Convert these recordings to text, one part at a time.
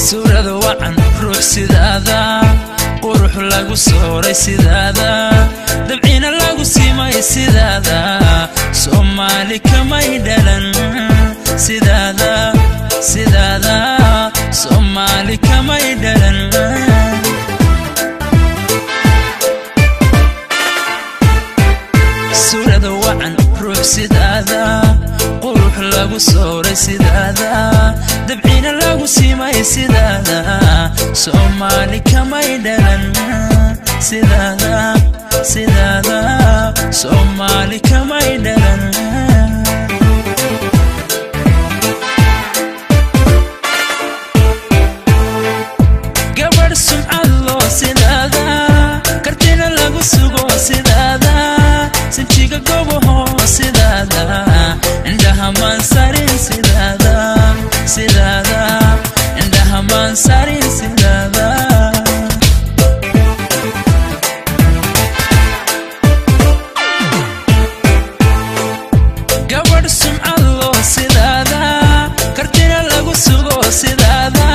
Suurada wacan ruux sidaada, qurux lagu sooray sidaada, dabcina lagu simay sidaada, Soomaali kamay dhalan sidaada, sidaada Soomaali kamay dhalan. Suurada wacan ruux sidaada, qurux lagu sooray sidaada, dabcina lagu simay sidaada, Soomaali kamay dhalan sidaada, sidaada Soomaali kamay dhalan. Gabadh sumcad loo sidaada, kartina lagu sugo sidaada, sinjiga gobaho sidaada, indhaha maansarin sidaada, sidaada indhaha maansarin sidaada. Gabadh sumcad loo sidaada, kartina lagu sugo sidaada,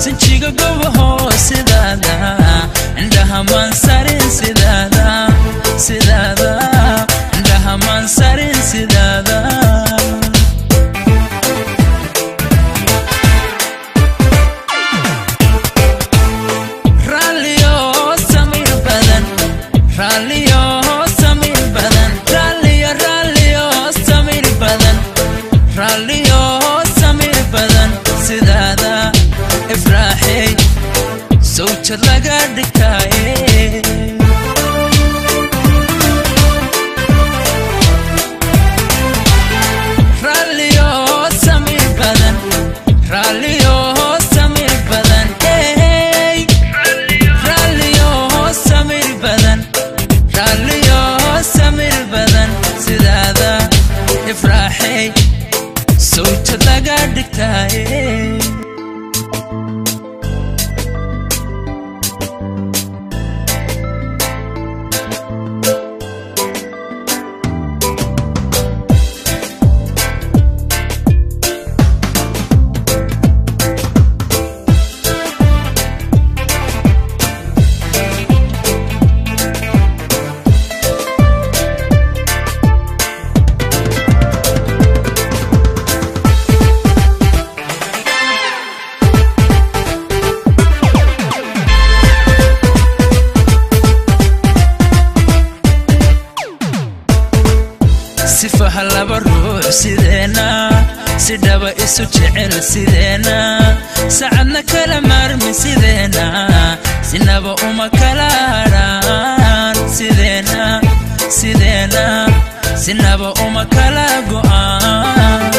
sinjiga gobaho sidaada, indhaha maansarin sidaada, sidaada indhaha maansarin sidaada. Raalliyo samir badan, raalliyo samir badan, raalliyo, raalliyo samir badan, raalliyo samir badan sidaada, ifraaxey sawjad laga dhigtaaye. Raalliyo samir badan, raalliyo samir badan, hey, raalliyo samir badan, raalliyo samir badan sidaada, ifraaxey sawjad laga dhigtaaye. Sifaha laba ruux sideena, si dhaba isu jecel sideena, sacadna kala maarmi sideena, sinaba uma kala hadhaan sideena, sideena sinaba uma kala go'aan.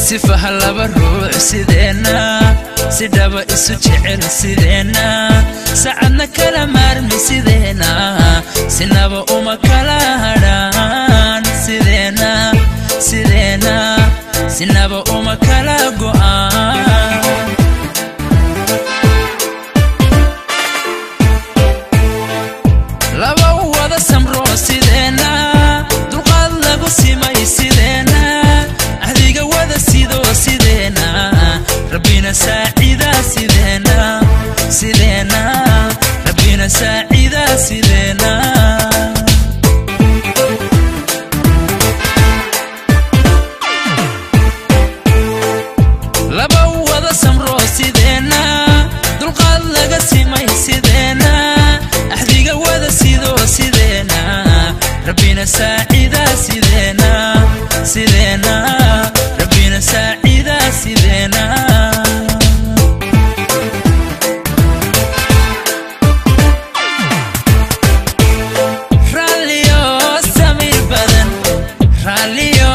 Sifaha laba ruux sideena, si dhaba isu jecel sideena, sacadna kala maarmi sideena, sinaba uma kala hadhaan sideena, sideena sinaba uma kala go'aan. Laba wada samro sideena, dulqaad lagu simay sideena, ahdiga wada sido sideena, rabbina saacida sideena, sideena rabbina saacida sideena. Laba wada samro sideena, dulqaad laga simay sideena, axdiga wada sido sideena, rabbina saacida sideena, sideena rabbina saacida sideena. Raalliyo samir badan, raalliyo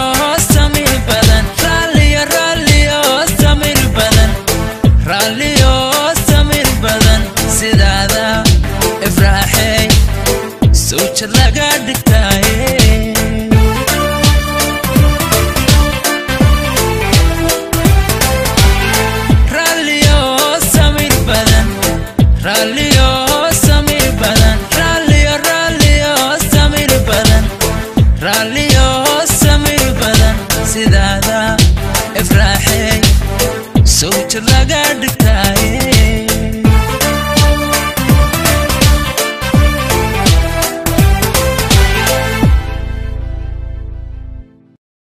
samir badan, raalliyo, raalliyo samir badan, raalliyo samir badan sidaada, ifraaxey sawjad laga dhigtaaye. Raalliyo samir badan, raalliyo samir badan, raalliyo, raalliyo samir badan, raalliyo samir badan Rajad laga